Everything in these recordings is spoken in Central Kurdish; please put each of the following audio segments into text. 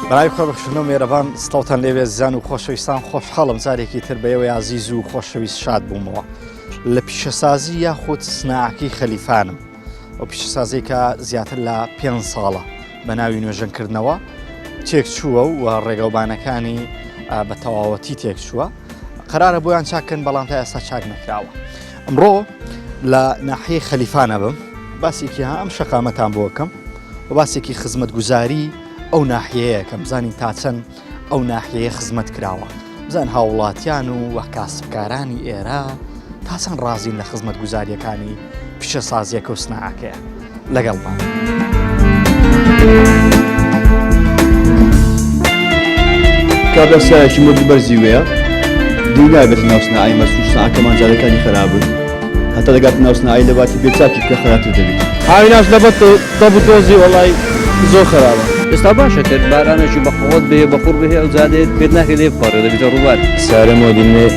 بەناوی خۆی بەخشندە و مێرەبان سڵاوتان لێبێ زیان و خۆشەویستان خۆشحاڵم جارێکی تر بە ئێوەی ئازیز و خۆشەویست شاد بوومەوە لە پیشەسازی یاخود سناعەکەی خەلیفانم ئەو پیشەسازی کە زیاتر لە پێ ساڵە بە ناوی نوێژەنکردنەوە تێکچووە و ڕێگەوبانەکانی بە تەواوەتی تێکچووە قەرارە بۆیان چاککەن بەڵام تا ئێستا چاک نەکراوە ئەمڕۆ لە ناحیەی خەلیفانە بم باسێکی ها ئەم شەقامەتان بۆکەم و باسێکی خزمەتگوزاری ئەو ناحیەیەکەم بزانین تا چەند ئەو ناحیەیە خزمەت کراوە بزان هاوڵاتیان و وە کاسبکارانی ئێرە تا چەند ڕازین لە خزمەتگوزاریەکانی پیشەسازیەکە و سناعەکەیان لەگەڵمان. کابرا سایەکی مۆدی بەرزی وەیە دوو نابێت ناو سناعی مەسوور سناعەکەمان جادەکانی خرابن هەتا دەگات ناو سناعی لە باتی بێ چاکی بکە خراپتر دەبیت. هاویناش لەبەر تەپ و تۆزی وەڵای زۆر خراپە. ئێستا باشە کرد بارانێکی بە قوت بێ بە قوڕ بێ ئەو جادەیە پێت ناکرێت لێ بپەڕێ دەبیتە ڕووبار. سیارە مۆدی نوێ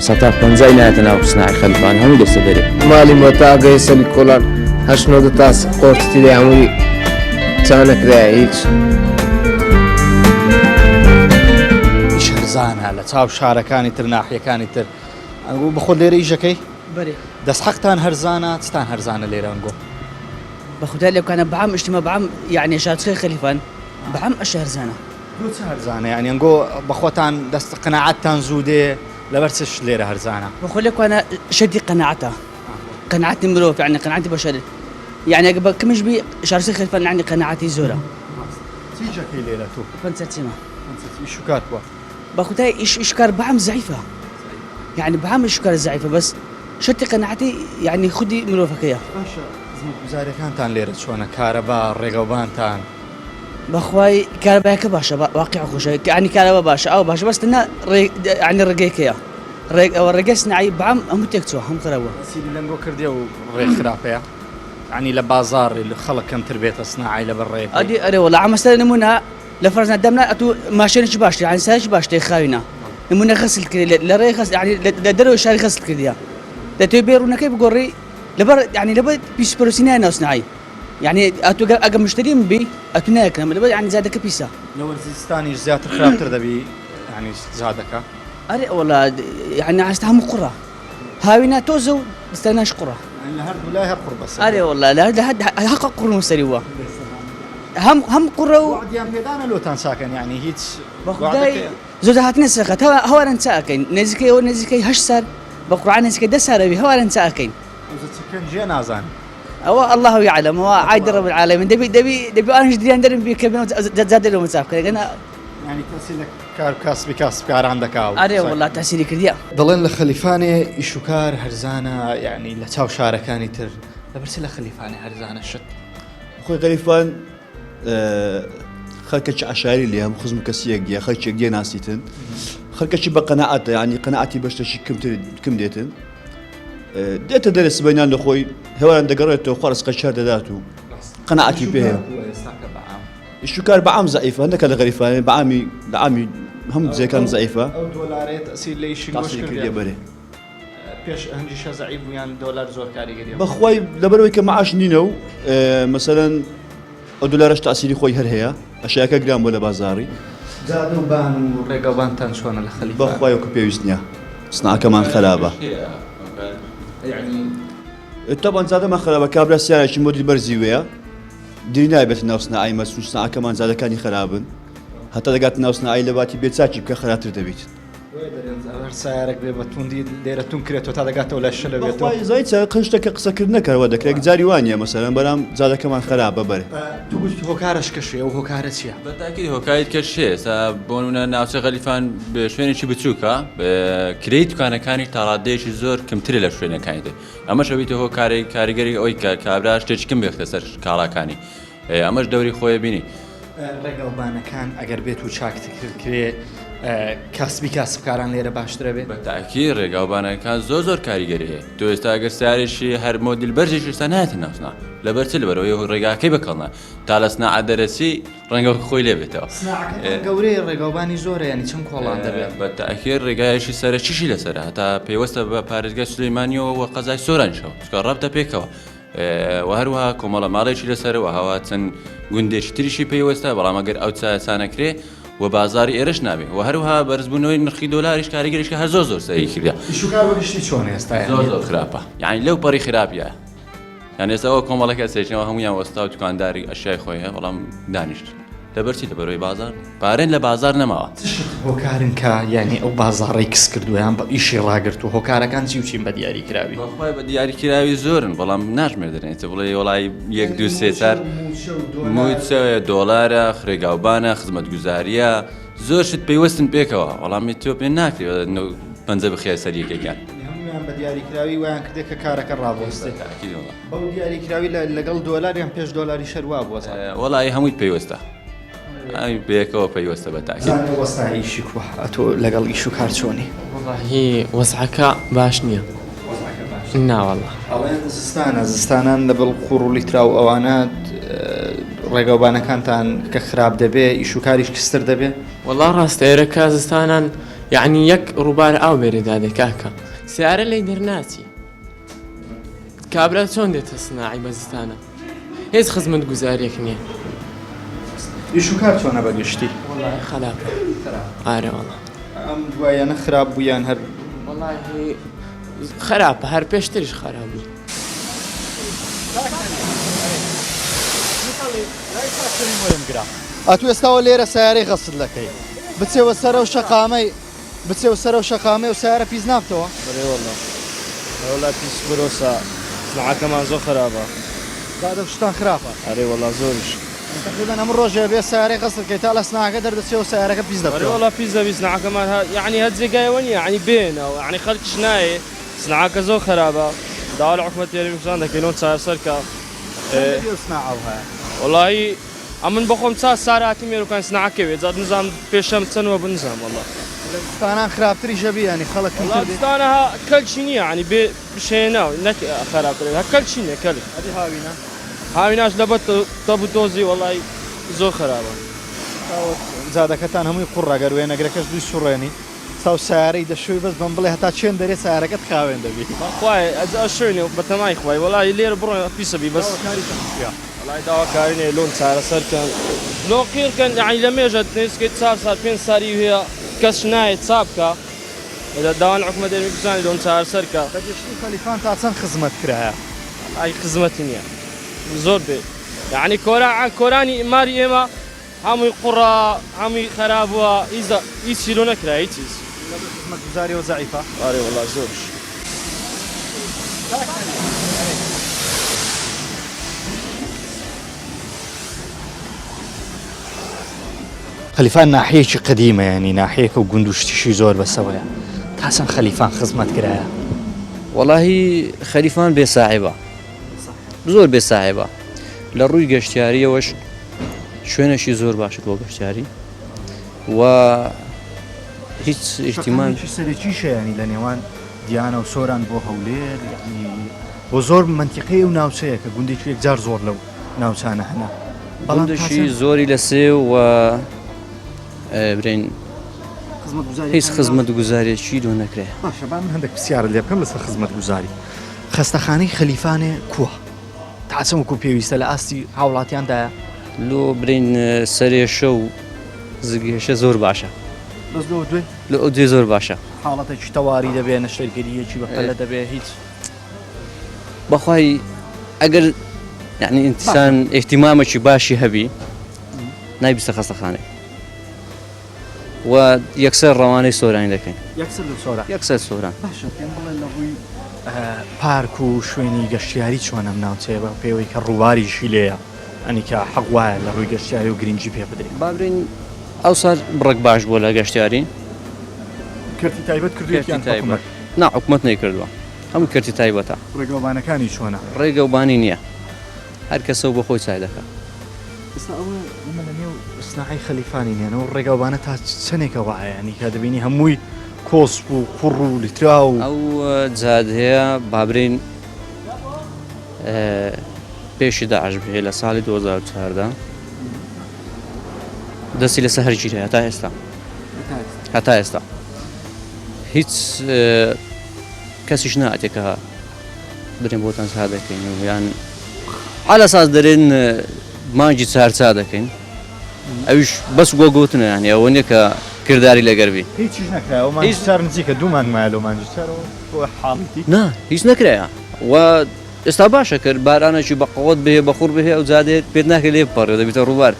سەتا پەنجای نایەتە ناو سناعی خەلیفان هەمووی دەستە دەرێ. ماڵی مۆتا گەی سەری کۆڵان هەشت نۆدە تاس قۆرتتی لێ هەمووی چانەکرایە هیچ. ئیش هەرزانە لە چاو شارەکانی تر ناحیەکانی تر ئەنگۆ بەخۆت لێرە ئیشەکەی؟ بەرێ. دەست حەقتان هەرزانە چتان هەرزانە لێرە ئەنگۆ؟ بەخودای لەوکانە بەعام ئشتمە بەعام یەعنی شارچکەی خەلیفان بەعام ئەشە هەرزانە. بۆ چ هەرزانە یانی ئەنگۆ بەخۆتان دەست قەناعەتتان زوو دێ لەبەر چ شت لێرە هەرزانە؟ بەخۆ لەکوانە شەرتی قەناعەتە قەناعەتی مرۆڤ یانی قەناعەتی بەشەر یانی ئەگەر بە کەمیش بی شارچکەی خەلیفان یانی قەناعەتی زۆرە. چ ئیشەکەی لێرە تۆ؟ پەنچەرچیمە. پەنچەرچی ئیش و کار کوە؟ بەخودای ئیش ئیش کار بەعام زەعیفە یانی بەعام ئیش کار زەعیفە بەس شەرتی قەناعەتی یانی خودی مرۆڤەکەیە. باشە خزمەتگوزاریەکانتان لێرە چۆنە کارەبا ڕێگەوبانتان؟ بەخوای کارەبایەکە باشە واقیع خۆشە یانی کارەبا باشە ئاو باشە بەس تەنها ڕێ یانی ڕێگەیەکەیە ڕێگ ئەوە ڕێگەی سناعی بەعام هەموو تێک چووە هەموو خراپ بووە. سیری لەنگۆ کردیە و ڕێ خراپەیە یانی لە بازاڕی خەڵک کەمتر بێتە سناعی لەبەر ڕێیەکەی. ئەدی ئەرێ وەڵا عەمەسەر نموونە لە فەرزنا دەمنا ئەتوو ماشێنێکی باشتر یانی سایەکی باشتر خاوینە نمونە غەسل کرد لە ڕێ غەسل یانی لە دەرەوەی شاری غەسل کردیە دەتەوێ بێ ڕوونەکەی بگۆڕی لەبەر یانی لەبەر پیس پرۆسی نایە ناو سناعی یانی ئەتوو گەر ئەگە مشتریم بی ئەتوو نایەکەم لەبەر یانی جادەکە پیسە. لە وەرزی زستانیش زیاتر خراپتر دەبی یانی جادەکە. ئەرێ وەڵا یانی ئاستا هەموو قوڕە هاوینا تۆزە و زستاناش قوڕە. یانی لە هەردوو لای هەر قوڕ بەسەر. ئەرێ وەڵا لە هەر هەق قوڕم سەری وە. هەم هەم قوڕە و وەعدیان پێدانە لۆتان چاکەن یانی هیچ بە خودای زۆر هاتنە سەرخەت هەوارن چا ئەکەین نزیکەی ئەوە نزیکەی هەشت سار بە قورعان نزیکەی دە سارەوی هەوارن چا ئەکەین. ئەوجە چ کەن جێ نازانن. ئەوە الله یعلم ئەوە عایدی رب العالمین دەبی دەبی دەبی ئەوانیش دریان دەرم بی کە بێن جادە لۆمە چا بکەن گەنا یانی تەسیر لە کار و کاسبی کاسبکاران دەکا و ئەرێ وەڵا تەسیری کردیە. دەڵێن لە خەلیفانێ ئیش و کار هەرزانە یانی لە چاو شارەکانی تر لەبەر چ لە خەلیفانێ هەرزانە شت؟ خۆی غەریفان خەکەکی عشاری لێ هەم خزم کەسیەک دیە خەرچێک دیە ناسیتن خەکەکی بە قەنەعەتە ینی قەنەعەتی بەشتەشی کەمتر کم دێتن دێتە دەرێ سبەینان لە خۆی هێواران دەگەڕێتەوە خوارزقە چار دەدات و قەنەعەتی پێ هەیە شوکار بە عام زعیفە هەندێکە لە غەریفانێ بە عامی لە عامی هەموو جێکان زعیفە ئەو دۆلارێت ئەسیر لە ئیشی کردێ بەرێ پێش هەنجیشە زەعیف بوو یان دۆلار زۆر کاریگەری هەبوو؟ بەخوای لەبەرئەوەی کە معاش نینە و مەسەلەن ئەو دۆلارەش تاسیری خۆی هەر هەیە ئەشیاکە گران بووە لە بازاڕی. جادە و بان و ڕێگا و بانتان چۆنە لە خەلیفان؟ بەخوای وەکو پێویست نیە سناعەکەمان خەرابە. تەبعەن جادەمان خەرابە کابرا سیارێکی مۆدیل بەرزی وەیە دری نابێتە ناو سناعەی مەسوور سناعەکەمان جادەکانی خەرابن هەتا دەگاتە ناو سناعەی لەباتی بێ چاکی بکە خەراتر دەبیت. بۆیە دەرێن هەر سایارەک بێ بە توندی لێرە تون کرێتەوە تا دەگاتەوە لای شلە بێتەوە. بەخوای زای چە قن شتەکە قسە کردنە کەرەوە دەکرێت جاری وانیە مەسەلەن بەلام جادەکەمان خەرابە بەرێ. تو گوتت هۆکارەش کەشێ ئەو هۆکارە چیە؟ بە تاکید هۆکاری کەش هەیە ئێستا بۆ نمونە ناوچەی غەلیفان شوێنێکی بچووکە کرێی دوکانەکانی تاڕادەیەکی زۆر کەمترە لە شوێنەکانی تر ئەمەش ئەبیتە هۆکارێک کاریگەری ئەوەی کە کابرا شتێکی کەم بێختە سەر کاڵاکانی ئەمەش دەوری خۆی بینی. ڕێگاوبانەکان ئەگەر بێت و چاکتر کرێ کاسبی کاسبکاران لێرە باشترە بێ؟ بە تاکید ڕێگاوبانەکان زۆر زۆر کاریگەری هەیە تۆ ئێستا ئەگەر سیارێکی هەر مۆدیل بەرزیش ئێستا نایەتە ناو سناع لەبەر چ لەبەرەوەی ڕێگاکەی بەکەڵنە تا لە سناعە دەرەچی ڕەنگە خۆی لێ بێتەوە. سناعەکەتان گەورەیە ڕێگاوبانی زۆرە یانی چەند کۆڵان دەبێ؟ بە تاکید ڕێگایەکی سەرەکیشی لەسەرە هەتا پەیوەستە بە پارێزگای سلێمانیەوە و قەزای سۆرانیشەوە چونکە ڕەبتە پێکەوە. و هەروەها کۆمەڵە ماڵێکی لەسەر و هەوا چەند گوندێکی تریشی پەیوەستە، بەڵام ئەگەر ئەو چارەسانەکرێ و بازاری ئێرەش نابێ و هەروەها بەرزبوونەوەی نرخی دۆلاریش کاریگەریش کە هەر زۆر زۆر سەری کردە. ئیشوکار بە گشتی چۆنە ئێستا یانی؟ زۆر زۆر خراپە یانی لەو پەڕی خراپیە یان ئێستا ئەوە کۆمەڵە کەسێکەوە هەموویان وەستا و دوکانداری ئەشیای خۆی هەیە بەڵام دانیشت لەبەر چی لەبەرەوەی بازار پارەن لە بازار نەماوە. چ شت هۆکارن کە یانی ئەو بازاڕەی کز کردووە یان بە ئیشی ڕاگرتووە هۆکارەکان چی و چین بە دیاری کراوی؟ بەخوای بە دیاری کراوی زۆرن بەڵام ناژمێردرێن ئیتر بڵێی وەڵای یەک دوو سێ چار مووچە دۆلارە خرێگاوبانە خزمەتگوزاریە زۆر شت پەیوەستن پێکەوە بەڵام تۆ پێ ناکرێت پەنجە بخەیە سەر یەکێکیان. هەموویان بە دیاریکراوی وایان کردێ کە کارەکە ڕابوەستێ. تاکید وەڵا. بەو دیاریکراوی لەگەڵ دۆلار یان پێش دۆلاریش هەر وا بووە. وەڵی هەمووی پەیوەستە. ئەی بەیەکەوە پەیوەستە بە تاکید. زانێ وەستا ئیشی کوە ئەتۆ لەگەڵ ئیش و کار چۆنی؟ وەڵاهی وەزعەکە باش نییە. وەزعەکە باش نییە؟ نا وەڵا. ئەڵێن زستانە زستانان لەبەڵ قوڕ و لیترا و ئەوانە ڕێگاوبانەکانتان کە خراپ دەبێ ئیش و کاریش کزتر دەبێ؟ وەڵا ڕاستە ئێرە کە زستانان یەعنی یەک ڕووبار ئاو بێرێ دادێ کاکە سەیارە لێی دەرناچی. کابرا چۆن دێتە سناعی بە زستانە هیچ خزمەت گوزاریەک نییە. ئیش و کار چۆنە بە گشتی؟ وەڵاهی خەراپە. ئارە وەڵا. ئەم دواییانە خراپ بوو یان هەر؟ وەڵاهی خراپە هەر پێشتریش خراپ بوو. ئەتوو ئێستاوە لێرە سەیارەی غەسل دەکەی بچێوە سەرەو شەقامەی بچێ و سەرەو شەقامێ و سەیارە پیس نابتەوە؟ بەرێ وەڵا ئەرێ وەڵا پیس برۆسە سناعەکەمان زۆر خەرابە. دادە شتان خراپە. ئەرێ وەڵا زۆریش. تەقریبەن هەموو ڕۆژێ بێ سەیارەی غەسل کەی تا لە سناعەکە دەردەچێ و سەیارەکە پیس دەبتەوە. ئەرێ وەڵا پیس دەبی سناعەکەمان هە یەعنی هە جێگای ئەوە نیە یەعنی بێنەوە یەعنی خەلکیش نایێ سناعەکە زۆر خەرابە داوا لە حکومەتی هەرێمی کوردستان دەکەین لۆن چارەسەر کا. چەند دەبی ئەو سناعەو هەیە؟ وەڵایی ئەمن بەخۆم چا ساراتی مێروکان سناعە کەوێ جا نزام پێشەم چەن وە بن نزام وەڵا. لە زستانان خراپتریشە بی یانی خەڵک وەڵا کەمتر دێ. زستانە ها کەلکی نیە یانی بێ بشێنە نەک خەراپتر ها کەلکی نیە کەلک. ئەدی هاوینە؟ هاویناش لەبەر تەپ و تۆزی وەڵای زۆر خەرابە. چاوت جادەکەتان هەمووی قوڕە گەر وێنەگرەکەش بیسوڕێنی چاو سەیارەی دەشۆی بەس بەم بڵێ هەتا چێن دەرێ سەیارەکەت خاوێن دەبی. بەخوای ئەجا ئەشۆینێ بەتەمای خوای وەڵای لێرە بڕۆ پیسە بی بەس. داواکاریتان چیە؟ وەڵای داواکاری نیە لۆن چارەسەر کەن لۆن قیڕ کەن یەعنی لە مێژە نزیکەی چار سال پێنج سالی هەیە کەس نایە چا بکا داوا لە حکومەت هەرێمی کوردستانی لۆن چارەسەر کە. بە گشتی خەلیفان تا چەند خزمەت کرایە؟ وەڵای خزمەتی نیە زۆر بێ یەعنی کۆرا کۆرانی ماری ئێمە هەمووی قوڕە هەمووی خەرابووە هیچی لۆ نەکرا هیچ هیچ. لە ڕووی خزمەتگوزاریەوە زەعیفە؟ ئەرێ وەڵا زۆریش. خەلیفان ناحیەیەکی قەدیمە یانی ناحیەکە و گوند و شتیشی زۆر بەسەوەیە تا چەند خەلیفان خزمەت کرایە؟ وەڵاهی خەلیفان بێ ساحێبە زۆر بێ ساحێبە لە ڕووی گەشتیاریەوەش شوێنێکی زۆر باشە بۆ گەشتیاری و هیچ ئیهتیمام شەقامێکی سەرەکیشە یانی لە نێوان دیانە و سۆران بۆ هەولێر یانی بۆ زۆر مەنتیقەی ئەو ناوچەیە کە گوندێکی یەکجار زۆر لەو ناوچانە هەنە بەڵام تا گوندێکی چەند زۆری لە سێ و برێن خزمەتگوزاریەکانی هیچ ناو خزمەتگوزاریەکی لۆ نەکرێ. باشە با من هەندێک پرسیارت لێ بکەم لەسەر خزمەتگوزاری خەستەخانەی خەلیفانێ کووە؟ تا چەند وەکو پێویستە لە ئاستی هاوڵاتیاندایە؟ لۆ برین سەرێشە و زگێشە زۆر باشە. بەس لۆ دوێ؟ لۆ ئەو دوێ زۆر باشە. حاڵەتێکی تەواری دەبێ نەشتەرگەرییەکی بەپەلە دەبێ هیچ؟ بەخوای ئەگەر یعنی ئینسان ئیهتیمامێکی باشی هەبی نایبیستە خەستەخانەی. و یەکسەر ڕەوانەی سۆرانی دەکەین. یەکسەر لە سۆران؟ یەکسەر سۆران. باشە پێم بڵێ لە ڕووی پارک و شوێنی گەشتیاری چۆن ئەم ناوچەیە بە پێوەی کە ڕووباریشی لێیە ئەنی کە حەق وایە لە ڕووی گەشتیاری و گرنگی پێ بدرێ. با برێین ئەوسا بڕێک باش بووە لە گەشتیاری. کەرتی تایبەت کردوویەتی یان حکومەت؟ نا حکومەت نەیکردووە هەموو کەرتی تایبەتە. ڕێگەوبانەکانی چۆنە؟ ڕێگەوبانی نییە هەر کەسە و بۆ خۆی چای دەکا. ئێستا ئەوە ئێمە لە نێو سناعەی خەلیفانی نێن ئەو ڕێگاوبانە تا چەنێکە وایە یانی کە دەبینی هەمووی کۆسپ و قوڕ و لیترا و ئەو جادەیە با برێین پێشی داعش بێ لە ساڵی 2014 دەستی لەسەر هەرگیرە هەتا ئێستا هەتا ئێستا هیچ کەسیش ناتێ کە برێن بۆتان چا دەکەین و یان عەلە ساز دەرێن مانگی چار چا دەکەین ئەویش بەس گۆ گوتنە یانی ئەوە نییە کە کرداری لەگەر بی. هیچیش نەکرایەوە مانگی چار نزیکە دوو مانگ مایە لۆ مانگی چارەوە تۆ حاڵیتی؟ نا هیچ نەکرایە و ئێستا باشە کرد بارانێکی بە قوت بهێ بە خوڕ بهێ ئەو جادەیە پێت ناکرێ لێ بپەڕێ دەبیتە ڕووبار.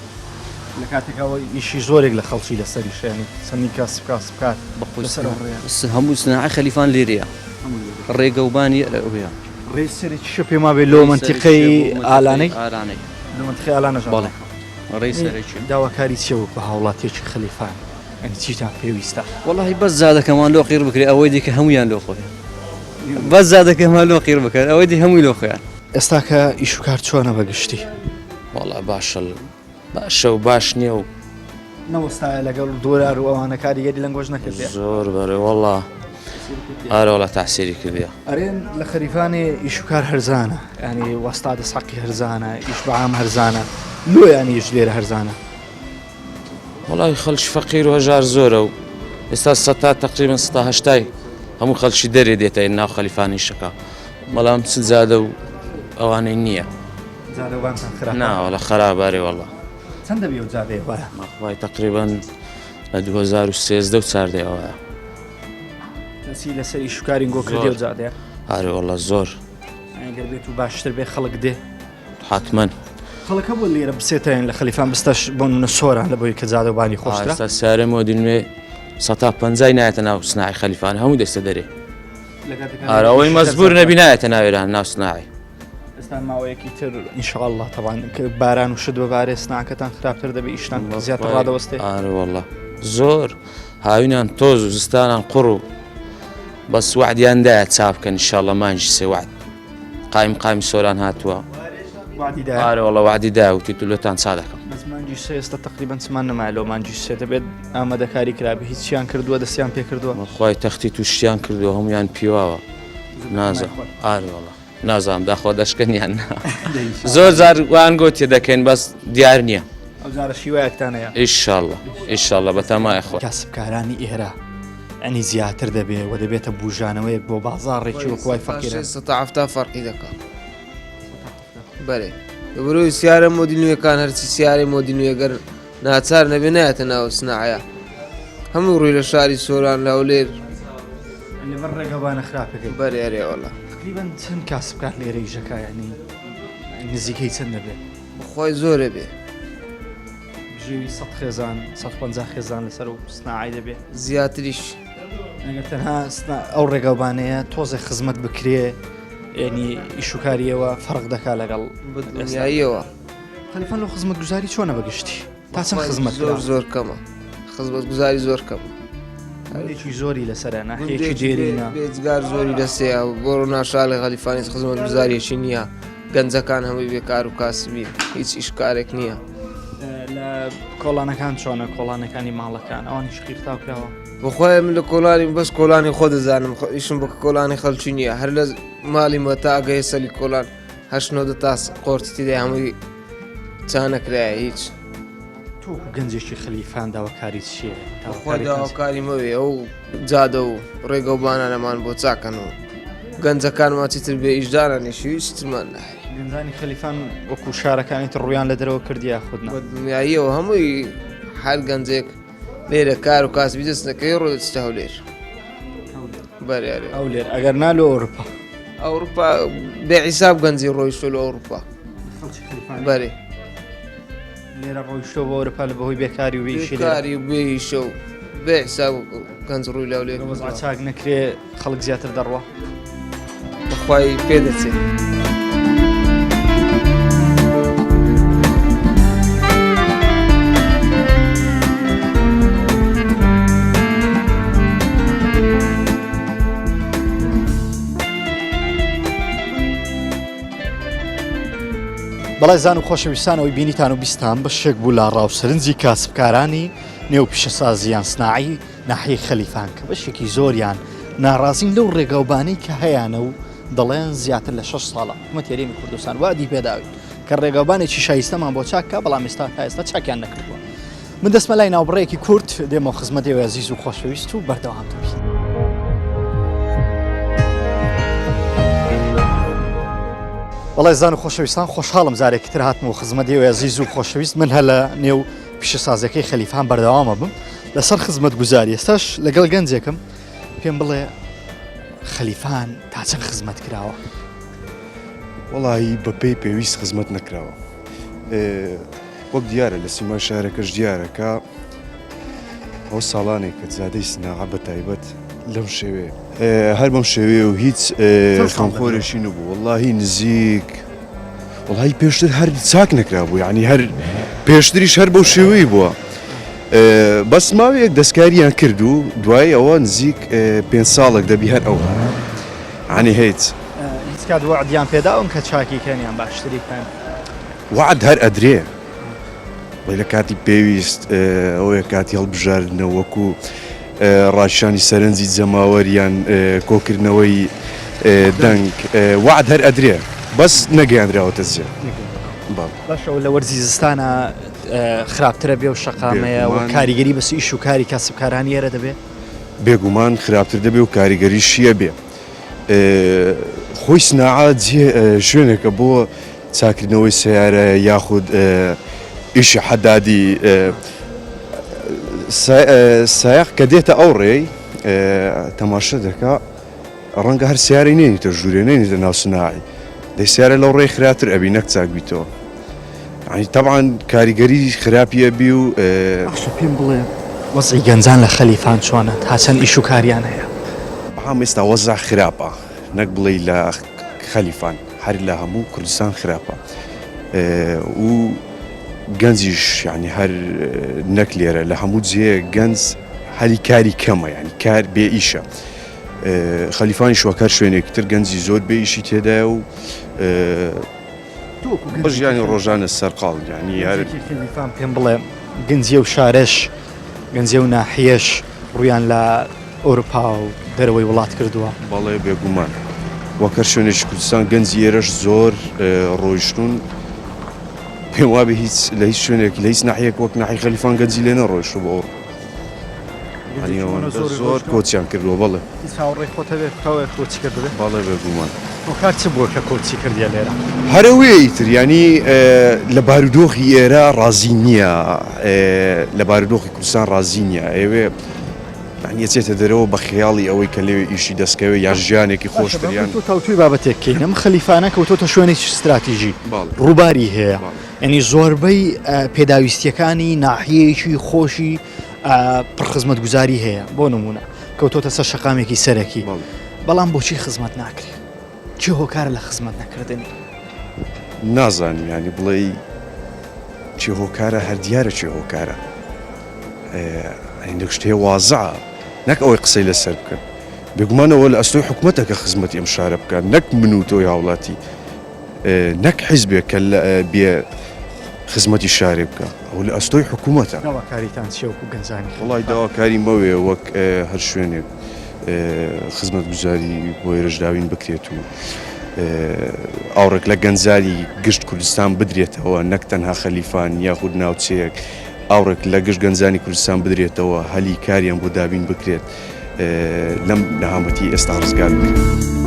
لە کاتێکا ئەوە ئیشی زۆرێک لە خەڵکی لەسەریشە یانی چەندین کاسب کاسبکار بەخۆی لەسەر ئەو ڕێیە. هەموو سناعەی خەلیفان لێرەیە ڕێگەوبانی ئەوەیە. ڕێی سەرەکیشە پێم وابێ لۆ مەنتیقەی ئالانەی لۆ مەنتیقەی ئالانە ژان. بەڵێ ڕێی سەرەکی. داواکاری چیە وەکو هاوڵاتیەکی خەلیفان یانی چیتان پێویستە؟ وەڵاهی بەس جادەکەمان لۆ قیڕ بکرێ ئەوەی دیکە هەموویان لۆ خۆیان بەس جادەکەمان لۆ قیڕ بکەن ئەوەی دی هەمووی لۆ خۆیان. ئێستاکە ئیش و کار چۆنە بە گشتی؟ وەڵا باشە باشە و باش نییە و نەوەستایە لەگەڵ دۆلار و ئەوانە کاریگەری لەنگۆش نەکردێ زۆر بەرێ وەڵا ئارە وەڵا تاسیری کردیە ئەرێن لە خەریفانێ ئیش و کار هەرزانە ینی وەستا دەست حەقی هەرزانە ئیش بەعام هەرزانە لۆ ینی ئیش لێرە هەرزانە وەڵی خەڵکی فەقیر و هەژار زۆرە و ئێستا سەتا تقریبا سەتا هەشتای هەموو خەڵکی دەرێ دێتە ناو خەلیفانی شەکا بەڵام چ جادە و ئەوانەی نییە جادەوانتان خراپە نا وەڵا خراپە ئەرێ وەڵا چەند دەبی ئەو جادەیە وایە؟ ماخوای تقریبا لە 2013 و 14 ئەوە کەسی لەسەر ئیش و کارین گۆ کردی ئەو جادەیە ئارێ وەڵا زۆر ئەگەر بێت و باشتر بێ خەڵک دێ حتمما خەڵک هەبوو لێرە بسێتەیان لە خەلیفان بستەش بۆ نمونە سۆران لە بۆی کە جادەوبانی خۆشترە ئێستا سیارە مۆدیل نوێ سەتا پەنجای نایەتە ناو سناعی خەلیفان هەموو دەستە دەرێ ئارە ئەوەی مەزبور نەبی نایەتە ناوێران ناو سناعی ئێستا ماوەیەکی تر ئینشاءاللە تەبان کە باران و شت ببارێ سناکەتان خراپتر دەبێ ئیشتان زیاتر ڕادەوەستێ ئارە والله زۆر هاوینان تۆز و زستانان قوڕ و بەس وعدیان دایە چاپکەن ئینشاءاللە مانگی سێ وعد قایم قایم سۆران هاتووە وعدی دایە ئارە والله وعدی دا وتی لۆتان چا دەکەم بەس مانگی سێ ئێستا تقریبا چمان نەمایە لۆ مانگی سێ دەبێت ئامادەکاری کرابێ هیچیان کردووە دەستیان پێ کردووە خی تەختی تووشیان کردووە هەمویان پیواوە نازە ئارە والله نازانم داخوا دەشکن یان نا زۆر جار وان گۆتیە دەکەین بەس دیار نییە ئەو جارە شیوایەکتان هەیە ئیشاءاللە ئیشاءاللە بەتەمای خۆ کاسبکارانی ئێرە ئەنی زیاتر دەبێ و دەبێتە بوژانەوەیەک بۆ بازاڕێکی وەکوای فەقیرە سەتا فەرقی دەکات بەرێ لەبەرەوەی سیارە مۆدیل نوێکان هەرچی سیارەی مۆدیل نوێگەر ناچار نەبێ نایەتە ناو سناعە هەموو ڕووی لە شاری سۆران لە هەولێر لەبەر ڕێگەوانە خراپەکەی بەرێ ئەرێ وەڵا تقریبا چەند کاسبکار لێرە ئیشەکە ینی نزیکەی چەند دەبێت خۆی زۆرە بێ بژێوی 100 خێزان 150 خێزان لەسەر و سناعی دەبێت زیاتریش ئەگەر تەنها ئەو ڕێگەوبانەیە تۆزێ خزمەت بکرێ یعنی ئیشوکاریەوە فەرق دەکا لەگەڵ بەدڵنیاییەوە. خەلیفان لۆ خزمەتگوزاری چۆنە بە گشتی تا چەند خزمەت زۆر زۆر کەمە خزمەتگوزاری زۆر کەمە گوندێکی زۆری لەسەرە ناحیەکی دێرینە بێجگار زۆری لەسەیە بۆ ناشاڵی غەلیفانی خزمەتگوزاریەکی نییە گەنجەکان هەمووی بێکار و کاسبی هیچ ئیشکارێک نییە لە کۆڵانەکان چۆنە کۆڵانەکانی ماڵەکان ئەوانیش قیرتاو کراوە بەخوای من لە کۆڵانی بەس کۆڵانی خۆ دەزانم ئیشم بە کۆڵانی خەڵکی نییە هەر لە ماڵی مە تا ئەگەیە سەلی کۆڵان هەشت نۆ دە تاس قۆرتی تێدای هەمووی چانەکرایە هیچ تۆ وەکو گەنجێکی خەلیفان داواکاری چییە؟ خۆی داواکاری مەوێ ئەو جادە و ڕێگە و بانانەمان بۆ چاکەن و گەنجەکانمان چیتر بێ ئیشدانانیشی هیچ ترمان ناوێ گەنجانی خەلیفان وەکو شارەکانی تر ڕوویان لە دەرەوە کردی یاخود نا؟ بە دڵنیاییەوە هەمووی هەر گەنجێک لێرە کار و کاسبی دەست نەکەوێ ڕۆ دەچتە هەولێر بەرێ ئەرێ. هەولێر ئەگەر نا لۆ ئەوروپا ئەوروپا بێ حیساب گەنجی ڕۆیشتۆ لە ئەوروپا خەڵکی خەلیفانی بەرێ لێرە ڕۆیشتۆ بۆ ئەوروپا لە بەهۆی بێکاری و بێئیشی لێرە بێکاری و بێ ئیشە و بێ حیساب گەنج ڕووی لە هەولێر وەزع چاک نەکرێ خەڵک زیاتر دەڕوا بەخوای پێ دەچێت. بەڵێزان و خۆشەویستان ئەوەی بینیتان و بیستان بەشێک بوو لە ڕاو سەرنجی کاسبکارانی نێو پیشەسازیان سناعی ناحیەی خەلیفان کە بەشێکی زۆریان ناڕازین لەو ڕێگاوبانەی کە هەیانە و دەڵێن زیاتر لە شەش ساڵە حکومەتی هەرێمی کوردستان وادی پێداوین کە ڕێگاوبانێکی شایستەمان بۆ چاک کا بەڵام ئێستا تا ئێستا چاکیان نەکردووە من دەستمە لای ناوبڕێکی کورت دێمەوە خزمەتی ئێوەی ئەزیز و خۆشەویست و بەردەوام دەبین. بەڵێ زان و خۆشەویستان خۆشحاڵم جارێکی تر هاتمەوە خزمەت ئێوەی ئەزیز و خۆشەویست من هەر لە نێو پیشەسازیەکەی خەلیفان بەردەوامە بم لەسەر خزمەت گوزاری ئێستاش لەگەڵ گەنجێکم پێم بڵێ خەلیفان تا چەند خزمەت کراوە؟ وەڵایی بەپێی پێویست خزمەت نەکراوە وەک دیارە لە سیمای شارەکەش دیارە کە ئەو ساڵانێک کە جادەی سناعە بە تایبەت لەم شێوەیە هەر بەم شێوەیە و هیچ خەمخۆرێکی نەبوو وەڵاهی نزیک وەڵی پێشتر هەر چاک نەکرابوو یعنی هەر پێشتریش هەر بەو شێوەی بووە بەس ماوەیەک دەستکاریان کرد و دوای ئەوە نزیک پێ ساڵێک دەبی هەر ئەو عنی هیچ هیچ کات وەعدیان پێداون کە چاکی کەن یان باشتری کەن وەعد هەر ئەدرێ بڵێ لە کاتی پێویست ئەوەیە کاتی هەڵبژاردنە وەکو ڕاکیشانی سەرنجی جەماوەر یان کۆکردنەوەی دەنگ وەعد هەر ئەدرێ بەس نەگەیاندراوەتە جێ. باشە لە وەرزی زستانە خراپترە بێ و شەقامەیە و کاریگەری بەس ئیش و کاری کاسبکارانی ئێرە دەبێ؟ بێگومان خراپتر دەبێ و کاریگەریشیە بێ. خۆی سناعە شوێنێکە بۆ چاکردنەوەی سەیارە یاخود ئیشی حەدادی سایەق کە دێتە ئەو ڕێی تەماشە دەکا ڕەنگە هەر سیارەی نێنیتە ژوورێ نێنیتە ناو سناعی دەی سیارە لەو ڕێی خراپتر ئەبی نەک چاک بیتەوە یعنی تەبعەن کاریگەری خراپی ئەبی و باشە پێم بڵێ وەزعی گەنجان لە خەلیفان چۆنە تا چەند ئیش و کاریان هەیە؟ بەڵام ئێستا وەزع خراپە نەک بڵێی لە خەلیفان هەر لە هەموو کوردستان خراپە و گەنجیش یعنی هەر نەک لێرە لە هەموو جێ گەنج هەلی کاری کەمە یعنی کار بێ ئیشە خەلیفانیش وەک هەر شوێنێکی تر گەنجی زۆر بێ ئیشی تێدایە و بە ژیانی ڕۆژانە سەرقاڵ یعنی هەر خەلیفان پێم بڵێ گەنجی و شارەش گەنجی و ناحیەش ڕویان لە ئەوروپا و دەرەوەی وڵات کردووە؟ بەڵێ بێگومان وەک هەر شوێنێکی کوردستان گەنجی ئێرەش زۆر ڕۆیشتوون پێم وابێ هیچ لە هیچ شوێنێک لە هیچ ناحیەک وەک ناحی خەلیفان گەنجی لێ نەڕۆیشتوو بۆ ئەوروپا زۆر کۆچیان کردووە بەڵێ. هیچ هاوڕێی خۆت هەبێت تاوێ کۆچی کردبێ؟ بەڵێ بێگومان. هۆکار چ بووە کە کۆچی کردیە لێرە؟ هەر ئەوەیە ئیتر یانی لە بارودۆخی ئێرە ڕازی نییە لە بارودۆخی کوردستان ڕازی نییە ئەیەوێ یانی ئەچێتە دەرەوە بە خەیاڵی ئەوەی کە لەوێ ئیشی دەستکەوێ یان ژیانێکی خۆشتر یان. تۆ تاوتوێی بابەتێک کەین ئەم خەلیفانە کەوتۆتە شوێنێکی ستراتیژی ڕووباری هەیە یانی زۆربەی پێداویستیەکانی ناحیەیەکی خۆشی پڕ خزمەتگوزاری هەیە بۆ نمونە کەوتۆتە سەر شەقامێکی سەرەکی بەڵام بۆچی خزمەت ناکرێت چی هۆکارە لە خزمەت نەکردنی؟ نازانم یانی بڵێی چی هۆکارە هەر دیارە چی هۆکارە هەندێک شت هەیە وازعە نەک ئەوەی قسەی لەسەر بکەن بێگومانەوە لە ئەستۆی حکوومەتە کە خزمەتی ئەم شارە بکات نەک من و تۆی هاوڵاتی نەک حیزبێک کە بێ خزمەتی شارێ بکە ئەو لە ئەستۆی حکوومەتە. داواکاریتان چیە وەکو گەنجانی خەلیفان؟ وەڵای داواکاری مەوێ وەک هەر شوێنێک خزمەتگوزاری بۆ ئێرەش داوین بکرێت و ئاوڕێک لە گەنجانی گشت کوردستان بدرێتەوە نەک تەنها خەلیفان یاخود ناوچەیەک ئاوڕێک لە گشت گەنجانی کوردستان بدرێتەوە هەلی کاریان بۆ دابین بکرێت لەم نەهامەتی ئێستا ڕزگار بکرێت.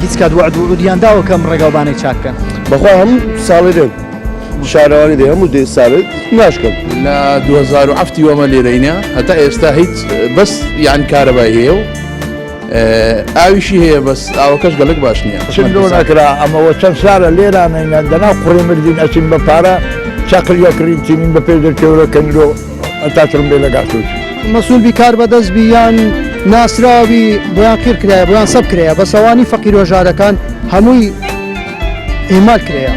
هیچ کات وەعد و وعودیان داوە کە ئەم ڕێگاوبانەی چاک کەن؟ بەخوا هەموو ساڵێ دێن شارەوانی دێ هەموو دێ ساڵێ ناشکەن. لە 2007 وەمە لێرەینە هەتا ئێستا هیچ بەس یان کارەبای هەیە و ئاویشی هەیە بەس ئاوەکەش گەلک باش نییە. چ لۆ نەکرا ئەمەوە چەند سالە لێرانەینە دەناو قوڕی مردین ئەچین بە پارە چەقل یەکڕین تینین بە پێ دەرکەورە کەن لۆ ئەتا ترمبێ لە گاسۆچی. مەسول بی کار بەدەست بی یان ناسراوی بۆیان قیر کرایە بۆیان سەب کرایە بەس ئەوانی فەقیر هەژارەکان هەمووی ئیهمال کرایە.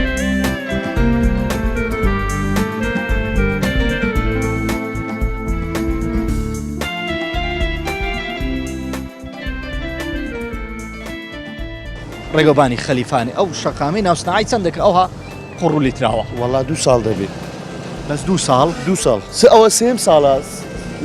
ڕێگەوبانی خەلیفانی ئەو شەقامەی ناو سناعی چەندێکە ئەوها قوڕ و لیتراوە؟ وەڵا دوو ساڵ دەبێ. بەس دوو ساڵ؟ دوو ساڵ. س ئەوە سێم ساڵە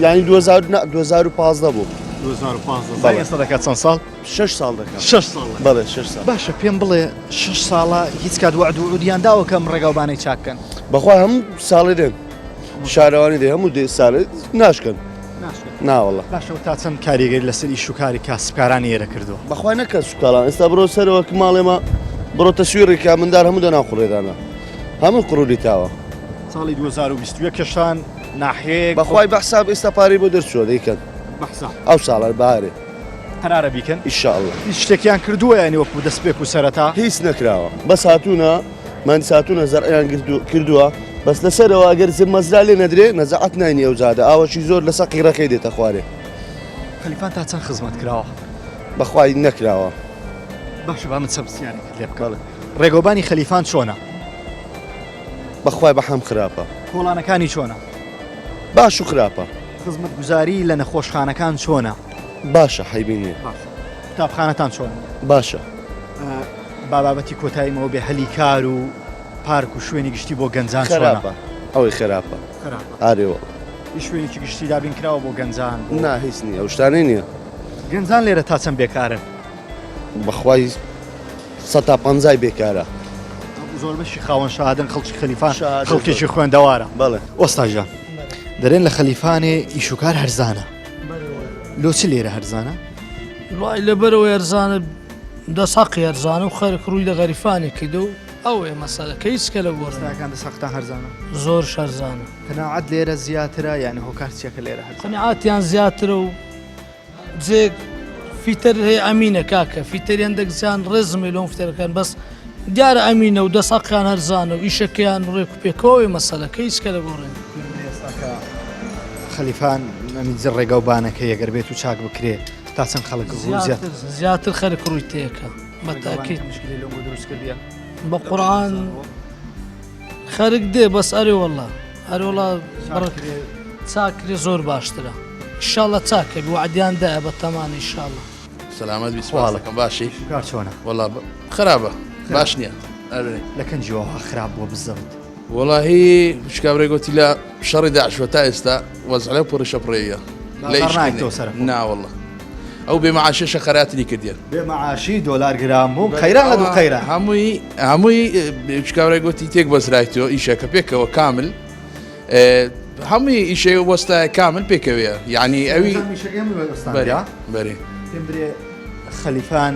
یانی 2000 نا 2015 بوو. 2015 بەڵێ. ئێستا دەکات چەند ساڵ؟ شەش ساڵ دەکات. شەش ساڵ. بەڵێ شەش ساڵ. باشە پێم بڵێ شەش ساڵە هیچ کات وەعد و وعودیان داوە کە ئەم ڕێگاوبانەی چاک کەن؟ بەخوا هەموو ساڵێ دێن. شارەوانی دێ هەموو دێ سارێ ناشکەن. ناوەڵە. باشە تا چەند کاریگەری لەسەر ئیش و کاری کاسبکارانی ئێرە کردووە؟ بەخوای نەکە سوکاڵان ئێستا بڕۆ سەرەوە کە ماڵێمە بڕۆ تەسویڕی کە مندار هەموو دەناو قوڕێدانە هەموو قڕولی تاوە. ساڵی 2021 کێشان ناحیەیەک بەخوای بە حساب ئێستا پارەی بۆ دەرچووە دەیکەن بە حساب ئەو ساڵە بەهارێ قەرارە بیکەن ئیشاڵڵا. هیچ شتێکیان کردووە یانی وەکو دەستپێک و سەرەتا؟ هیچ نەکراوە بەس هاتوونە مهندس هاتوونە زەرعیان کردووە بەس لەسەرەوە ئەگەر مەزرا لێ نەدرێ نەزعەت ناینی ئەو جادە ئاوەشی زۆر لەسەر قیڕەکەی دێتە خوارێ. خەلیفان تا چەند خزمەت کراوە؟ بەخوای نەکراوە. باشە با من چەند پرسیارێکت لێ بکەم. ڕێگەوبانی خەلیفان چۆنە؟ بەخوای بەحەم خراپە. کۆڵانەکانی چۆنە؟ باش و خراپە. خزمەتگوزاری لە نەخۆشخانەکان چۆنە؟ باشە حەیبی نییە. باشە. قوتابخانەتان چۆنە؟ باشە. با بابەتی کۆتاییمەوە بێ هەلی کار و پارک و شوێنی گشتی بۆ گەنجان چۆنە؟ خراپە ئەوەی خراپە. خراپە. ئارێ وەڵا. هیچ شوێنێکی گشتی دابین کراوە بۆ گەنجان؟ نا هیچ نییە ئەو شتانەی نییە. گەنجان لێرە تا چەند بێکارن؟ بەخوای سەتا پەنجای بێکارە. زۆربەشی خاوەن شەهادەن خەڵکی خەلیفان خەڵکێکی خوێندەوارە. بەڵێ. وەستا گیان دەرێن لە خەلیفانێ ئیش و کار هەرزانە. لۆ چ لێرە هەرزانە؟ وڵای لەبەرەوەی هەرزانە دەست حەقی هەرزانە و خەرک ڕووی لە غەریفانی کردە و ئەوەیە مەسەلەکە هیچ کە لە گۆڕ وەستاکان دەست حەقتان هەرزانە؟ زۆر هەرزانە. قەناعەت لێرە زیاترە یانی هۆکار چیە کە لێرە هەرزانە؟ قەناعەتیان زیاترە و جێ فیتەر هەیە ئەمینە کاکە فیتەری هەندێک زیان ڕێزم هەیە لۆم فیتەرەکان بەس دیارە ئەمینە و دەست حەقیان هەرزانە و ئیشەکەیان ڕێک و پێکەوەی مەسەلەکە هیچ کە لە گۆڕێن. خەلیفان ئەمی ڕێگا و بانەکە یەگەر بێت و چاک بکرێ تا چەند خەڵک زیاتر زیاتر خەرک ڕووی تێکە بە تاکید مشکلی لۆ دروست کردیە بە قورئان خەرک دێ بەس ئەرێ وەڵا ئەرێ وەڵا چاکرێ زۆر باشترە ئیشاڵە چاکە بی وعدیان دایە بە تەمان ئیشاڵە. سەلامەت بی سوپاس دەکەم باشی کار چۆنە؟ وەڵا خراپە باش نییە ئەرێ لە کەنجیەوە خراپ بووە بزەبت؟ وەڵاهی کابرای گوتی لە شەڕی داعشوە تا ئێستا وەزع لەو پڕی شەپڕێیە لە ئیش ناوەڵە ئەو بێ معاشێشە خەراتری کردیە بێ معاشی دۆلار گران بوو قەیران لە دوو قەیران هەمووی هەمووی کابرای گوتی تێک بەزرایتەوە ئیشەکە پێکەوە کامل هەمووی ئیشەی وەستای کامل پێکەوەیە یعنی ئەوی بەرێ پێم برێ خەلیفان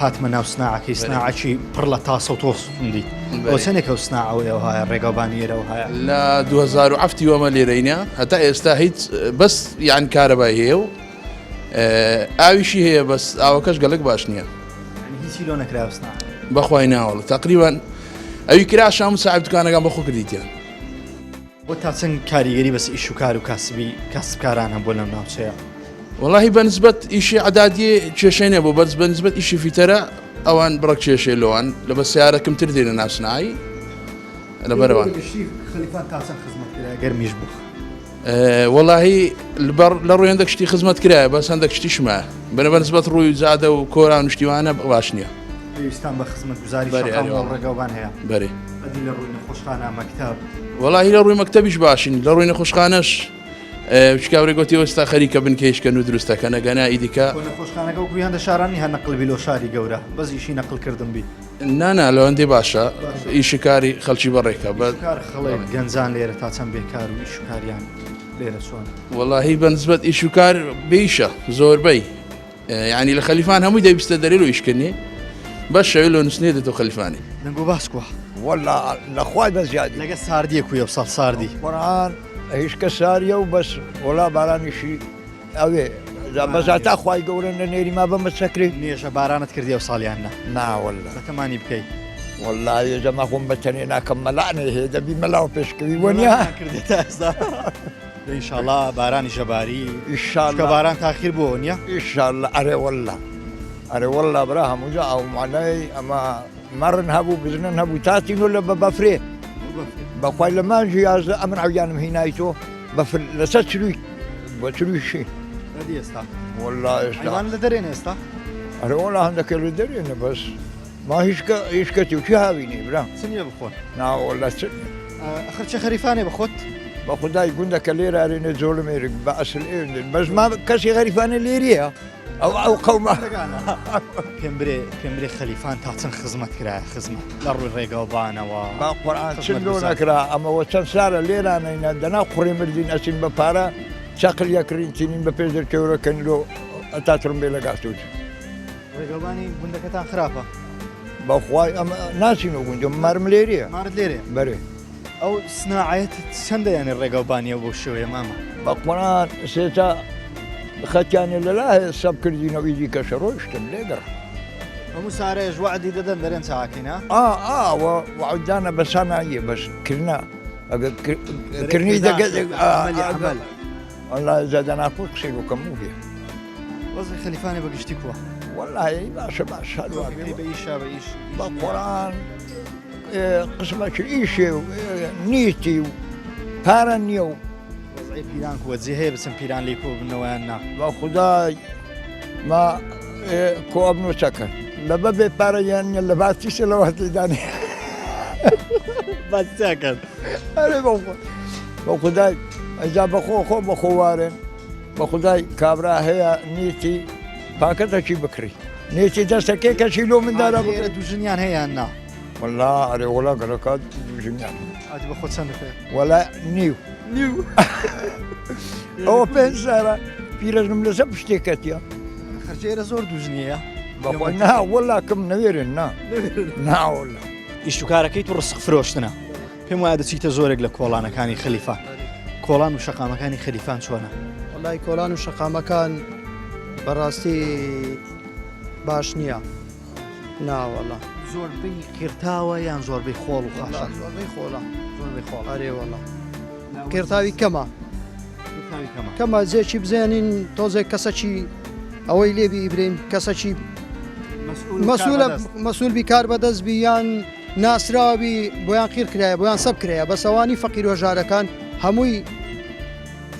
هاتمە ناو سناعەکەی سناعەکی پڕ لە تاسە و تۆستم دیت ئەو چەندێک ئەو سناعەوە ئێوە هەیە ڕێگاوبانی ئێرەوە هەیە لە 2007 وەمە لێرەینە هەتا ئێستا هیچ بەس یان کارەبای هەیە و ئاویشی هەیە بەس ئاوەکەش گەلک باش نییە هیچی لۆ نەکراوە سناعە بەخوای ناوەڵ تقریبان ئەوی کرا شام و ساعب دوکانەکان بەخۆ کردیتیان بۆ تا چەند کاریگەری بەس ئیش و کار و کاسبی کاسبکاران هەبووە لەم ناوچەیە؟ وەڵاهی بە نسبەت ئیشی عەدادیێ کێشەی نەبوو بەس بە نسبەت ئیشی فیتەرە ئەوان بڕەک کێشەی لەوان لە بە سیارە کەمتر دێنە ناسنایی لەبەرەوان خەلیفان تا چەند خزمەت کرا گەرمیش بوو وەڵاهی لەبەر لە ڕووی هەندێک شتی خزمەت کرایە بەس هەندێک شتیش مایە بەرە بە نسبەت ڕووی جادە و کۆران و شتیوانە باش نییە پێویستان بە خزمەتگوزاری شەقام و ڕێگاوبان هەیە بەرێ ئەدی لە ڕووی نەخۆشخانە مەکتەب وەڵاهی لە ڕووی مەکتەبیش باشین لە ڕووی نەخۆشخانەش کابرای گوتی ئێستا خەریکە بنکەیشکەن و دروستەکەن ئەگەنا ئیدیکە نەخۆشخانەکە وەکو هەندە شارانی هەر نەقل بی لۆ شاری گەورە بەس ئیشی نەقل کردن بی نانا لەوەندی باشە ئیشی کاری خەڵکی بەڕێکە بە کار خەڵک گەنجان لێرە تا چەند بێکار و ئیش و کاریان لێرە چۆن وەڵاهی بە نسبەت ئیش و کار بێیشە زۆربەی یعنی لە خەلیفان هەمووی دەیبستە دەرێ لۆ ئیشکردنی بەس شەوێ لۆ نووسنێ دێتەوە خەلیفانی دەنگ و باس کوە وەلا لە خوای بە زیادی لەگە ساردیە کویە ساڵ ساردی قورئان هیچکە ساریە و بەس وەلا بارانیشی ئەوێ بەزا تا خوای گەورە نەنێری ما بەمە چەکرێ نوێژە بارانت کردی ئەو ساڵیان نا نا واللە بەتەمانی بکەی واللە یێژە ما خۆم بە تەنێ ناکەم مەلانێ هەیە دەبی مەلاوە پێشکەوی وەنیە کردی تا ئێستا ئینشاڵا بارانی ژەباری ئیشاڵا باران تاخیر بۆ نییە ئیشاڵا ئەرێ واللە ئەرێ واللە برا هەموو جا ئەو مانای ئەمە مەڕن هەبوو بزنن هەبوو تا تینۆ لە بە بەفرێ بەخوای لە مانگی 11 ئەمن عەویانم هینای تۆ بەفر لەسەر چروی بە چروی شی ئەدی ئێستا والله ئێستا حیوان لە دەرێن ئێستا ئەرێ وەڵا هەندەکە لە دەرێنە بەس ما هیچکە هیچکە تو چی هاوینی برا چ نییە بخۆن نا والله چ نییە ئەخر چه خەریفانێ بخۆت بە خودای گوندەکە لێرە ئەرێنە جۆلەمێرگ بە ئەسل ئێندن بەس ما کەسی غەریفانە لێریە. ئەو ئەو قەومە. پێم برێ پێم برێ خەلیفان تا چەند خزمەت کرایە خزمەت لە ڕووی ڕێگەوبانەوە با قورئان چ لۆ نەکرا ئەمەوە چەند سارە لێرانەینە دەنا قوڕی مردین ئەچین بە پارە چەقل یەکڕین چینین بە پێش دەرکەورەکەن لۆ ئەتا ترمبێلە گاتوت. ڕێگەوبانی گوندەکەتان خراپە؟ بەخوای ئەمە ناچین و گوندم مارم لێرەیە. مارت لێرەیە؟ بەرێ. ئەو سناعەت چەندە یانی ڕێگەوبانیە بۆ شێوەیە مامە؟ بە قورئان سێتا خەتیانێ لەلا هەیە سەب کردینەوە ئیدی کەشە ڕۆیشتن لێگەڕ. هەموو سارەیەش وەعدی دەدەن دەرێن چاکەین ها؟ ئا ئا وە وەعدانە بەساناییە بەس کرنا ئەگەر کرنی دەگە عەمەل. وەڵا زادە ناخۆش قسەی بۆ کەم بێ. وەزعی خەلیفانێ بە گشتی کووە؟ وەڵی باشە باش هەروا بێ. بە ئیشا بە ئیش. بە قورئان قسمەکی ئیشێ و نیتی و پارە نییە و وەزعی پیران کووە جێ هەیە بچن پیران لێی کۆ بنەوە یان نا؟ بە خودای ما کۆ ئەبن و چەکەن لە بەبێ پارە یان نیە لە باسیشە لە وەتیدانێ باسی چاکەن ئەرێ بە خودای ئەجا بەخۆ خۆ بەخۆوارێن بە خودای کابرا هەیە نیتی پاکەتەکی بکڕی نیتی دەستەکەی کەسی لۆ مندارە بکرێت دوو ژنیان هەیە یان نا وەڵا ئەرێ وەڵا گەلەکە دوو ژنیان ئەدی بە خۆ چەند هەیە وەڵا نیو نیو ئەوە پێنج سارە پیرەژنم لەسەر پشتێکەتیە خەرجێرە زۆر دوو ژنیە بەخۆ نا وەڵا کەم نەوێرن نا نا وەڵا ئیش و کارەکەی تو ڕسق فرۆشتنە پێم وایە دەچیتە زۆرێک لە کۆڵانەکانی خەلیفان کۆڵان و شەقامەکانی خەلیفان چۆنە؟ وەڵای کۆڵان و شەقامەکان بەڕاستی باش نییە ناوەڵا زۆربەی قیرتاوە یان زۆربەی خۆڵ و خاشاک زۆربەی خۆڵە زۆربەی خۆڵ ئەرێ وەڵا قیرتاوی کەمە قیرتاوی کەمە کەمە جێکی بزانین تۆزێک کەسەکی ئەوەی لێبی ئیبرین کەسەکی مەسولە مەسول بی کار بەدەست بی یان ناسراوی بۆیان قیر کرایە بۆیان سەب کرایە بەس ئەوانی فەقیر و هەژارەکان هەمووی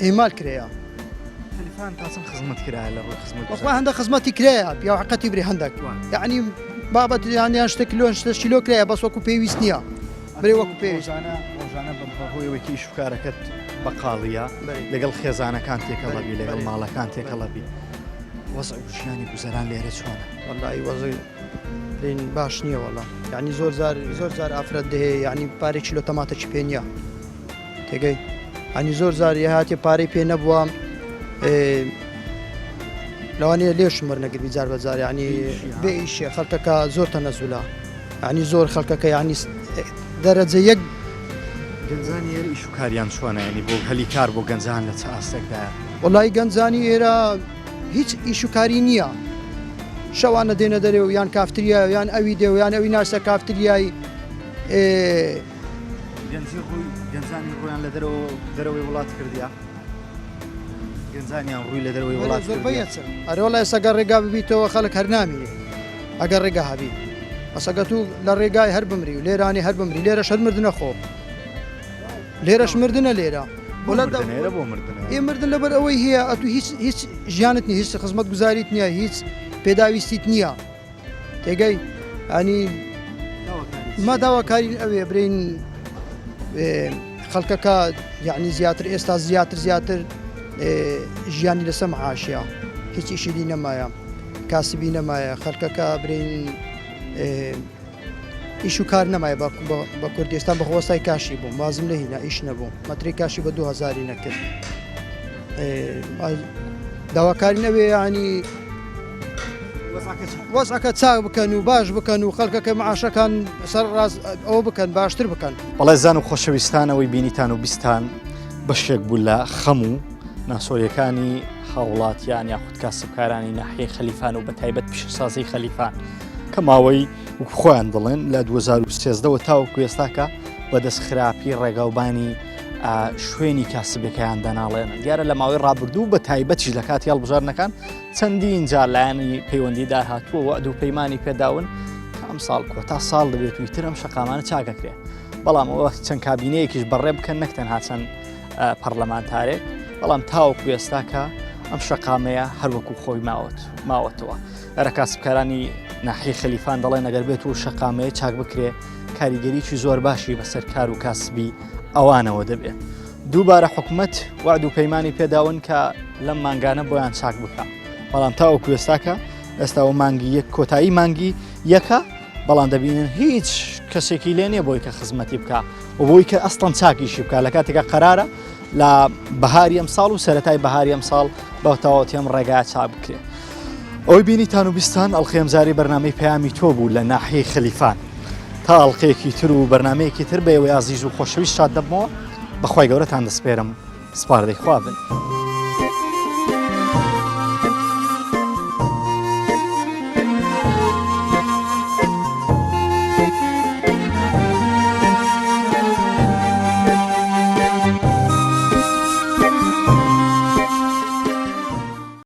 ئیمال کرایە. خەلیفان تا چەند خزمەت کرایە لە ڕووی خزمەت بەخوا هەندە خزمەتی کرایە پیاو حقەتی برێ هەندێک یعنی بابەت یان یان شتێک لۆن شتێکی لۆ کرایە بەس وەکو پێویست نییە برێ وەکو پێویست ڕۆژانە ڕۆژانە بە بەهۆی ئەوەی ئیش و کارەکەت بەقاڵیە لەگەڵ خێزانەکان تێکەڵەبی لەگەڵ ماڵەکان تێکەڵەبی وەزع و ژیانی گوزەران لێرە چۆنە؟ وەڵی وەزع برین باش نییە وەڵا یعنی زۆر جار زۆر جار ئافرەت دەهێ یعنی پارەی کیلۆ تەماتەکی پێ نییە تێگەی ئەنی زۆر جار هاتێ پارەی پێ نەبووە لەوانەیە لێشم وەرنەگربی جار بە جار ینی بێ ئیشێ خەڵکەکە زۆر تەنەزولە ینی زۆر خەڵکەکە ینی دەرەجە یەک گەنجانی ئێرە ئیش و کاریان چۆنە ینی بۆ هەلی کار بۆ گەنجان لە چ ئاستێکدایە؟ وەڵی گەنجانی ئێرە هیچ ئیش و کاری نییە شەوانە دێنە دەرێ و یان کافتریا یان ئەوی دێ و یان ئەوی ناسە کافتریای گەنجی ڕووی گەنجانی ڕویان لە دەرەوە دەرەوەی وڵات کردیا گەنجانیان ڕووی لە دەرەوەی وڵات زۆربەی ئەچن ئەرێ وەڵا ئێستا گەر ڕێگا ببیتەوە خەڵک هەر نامینێ ئەگەر ڕێگا هەبی ئەسەگە تو لە ڕێگای هەر بمری و لێرانی هەر بمری لێرەش هەر مردنە خۆ لێرەش مردنە لێرە بۆ مردن ئێ مردن لەبەر ئەوەی هەیە ئەتو هیچ هیچ ژیانت نیە هیچ خزمەت گوزاریت نییە هیچ پێداویستیت نییە تێگەی ئەنی ما داواکارین ئەوێ برین خەڵکەکە یعنی زیاتر ئێستا زیاتر زیاتر ژیانی لەسەر معاشە هیچ ئیشی دی نەمایە کاسبی نەمایە خەڵکەکە برین ئیش و کار نەمایە بە کوردی ئێستا بە خۆستای کاشی بووم وازم لە هینا ئیش نەبوو مەتری کاشی بە 2000 نەکرد داواکاری نەوێ ینی وەزعەکە چاک بکەن و باش بکەن و خەڵکەکە معاشەکان سەر ڕاست ئەوە بکەن باشتر بکەن. بەڵێزان و خۆشەویستانەوەی بینیتان و بیستان بەشێک بوو لە خەم و ناسۆریەکانی هاوڵاتیان یاخود کاسبکارانی ناحیەی خەلیفان و بەتایبەت پیشەسازی خەلیفان کە ماوەی وەکو خۆیان دەڵێن لە 2013 وە تاوەکو ئێستاکە بەدەست خراپی ڕێگاوبانی شوێنی کاسبەکەیان دەناڵێنن دیارە لە ماوەی ڕابردوو بە تایبەتیش لە کاتی هەڵبژاردنەکان چەندین جار لایەنی پەیوەندیدار هاتووە وەعد و پەیمانی پێداون کە ئەم ساڵ کۆتا ساڵ دەبێت و ئیتر ئەم شەقامانە چاکەکرێ بەڵام ئەوە چەند کابینەیەکیش بەڕێ بکەن نەک تەنها چەند پەرلەمانتارێک بەڵام تاوەکو ئێستاکە ئەم شەقامەیە هەروەکو خۆی ماوەت ماوەتەوە ئەرە کاسبکارانی ناحیەی خەلیفان دەڵێن ئەگەر بێت و شەقامەیە چاک بکرێ کاریگەریی زۆر باشی بەسەر کار و کاسبی ئەوانەوە دەبێت. دووبارە حکومەت وعد و پەیمانی پێداون کە لەم مانگانە بۆیان چاک بکە. بەڵام تاوەکو ئێستاکە ئێستا و مانگی یەک کۆتایی مانگی یەکە بەڵام دەبینن هیچ کەسێکی لێ نییە بۆی کە خزمەتی بکە و بۆی کە ئەستان چاکیشی بکە لە کاتێکە قەرارە لە بەهاری ئەم ساڵ و سەتای بەهاری ئەم ساڵ بە تەواوەتی ئەم ڕێگا چاک بکرێت. ئەوەی بینیتان و بیستان ئەڵقەی بەرنامەی پەیامی تۆ بوو لە ناحیەی خەلیفان تا ئەڵقەیەکی تر و بەرنمەیەکی تر بە ئێوەی ئازیز و خۆشەویست شاد دەبمەوە بەخوای گەورەتان دەسپێرم سپاردەی خوا بن.